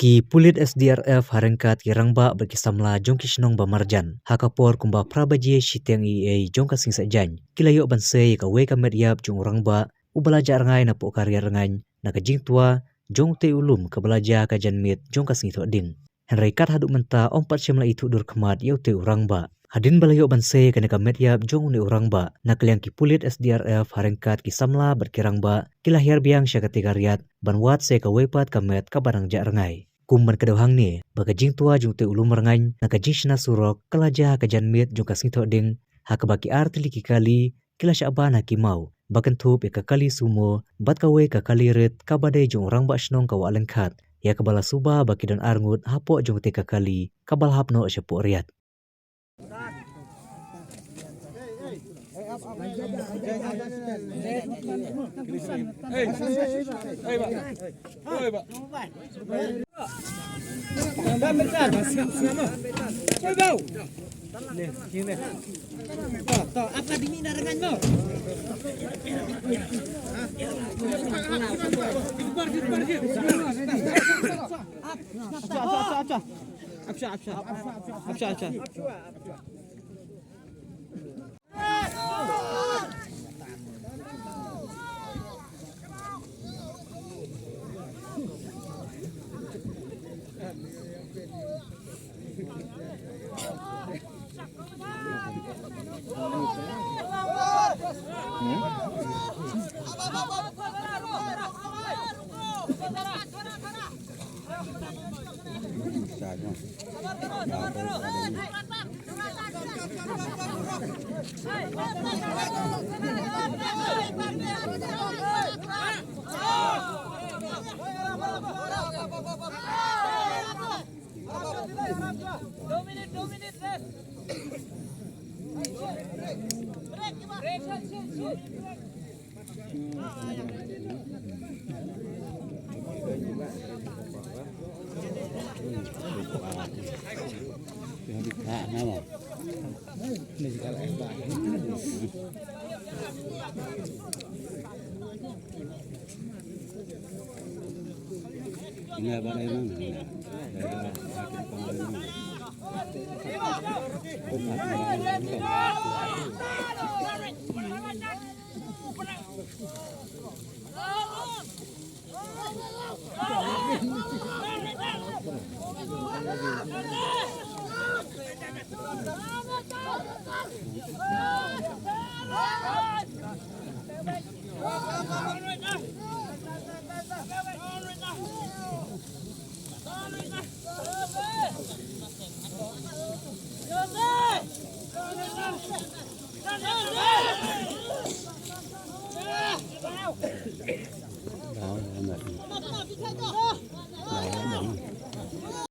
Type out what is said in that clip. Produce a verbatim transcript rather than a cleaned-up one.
Ki pulit S D R F ha ryngkat ki rangbah bad ki samla jong ki shnong ba marjan, ha ka por kumba phra baje shiteng eiei jong ka sngi Saitjaiñ, ki la ïoh ban sei ïa kawei ka met ïap jong u rangbah uba la jah rngai napoh ka riat rngaiñ na ka jingtwa jong utei u lum kaba la jia ha ka janmiet jong ka sngi Thohdieng. Hynrei kat haduh mynta ym pat shym la ithuh dur khmat ïa utei u rangbah. Hadien ba la ïoh ban sei ïa kane ka met ïap jong une u rangbah, na ka liang ki pulit S D R F ha ryngkat ki samla bad ki rangbah ki la hiar biang sha katei ka riat ban wad sa ïa kawei pat ka met kaba dang jah rngai. Kum ban kdew hangne ba ka jingtwa jong utei u lum rngaiñ na ka jingshna surok ka la jia ha ka janmiet jong ka sngi Thohdieng, ha kaba ki ar tylli ki kali ki la shah ban ha ki maw ba kynthup ïa ka kali sumo bad kawei ka kali rit kaba dei jong u rangbah shnong ka Wah Lyngkhat, ïa kaba la suba ba ki don ar ngut hapoh jong katei ka kali kaba la hap noh shapoh riat.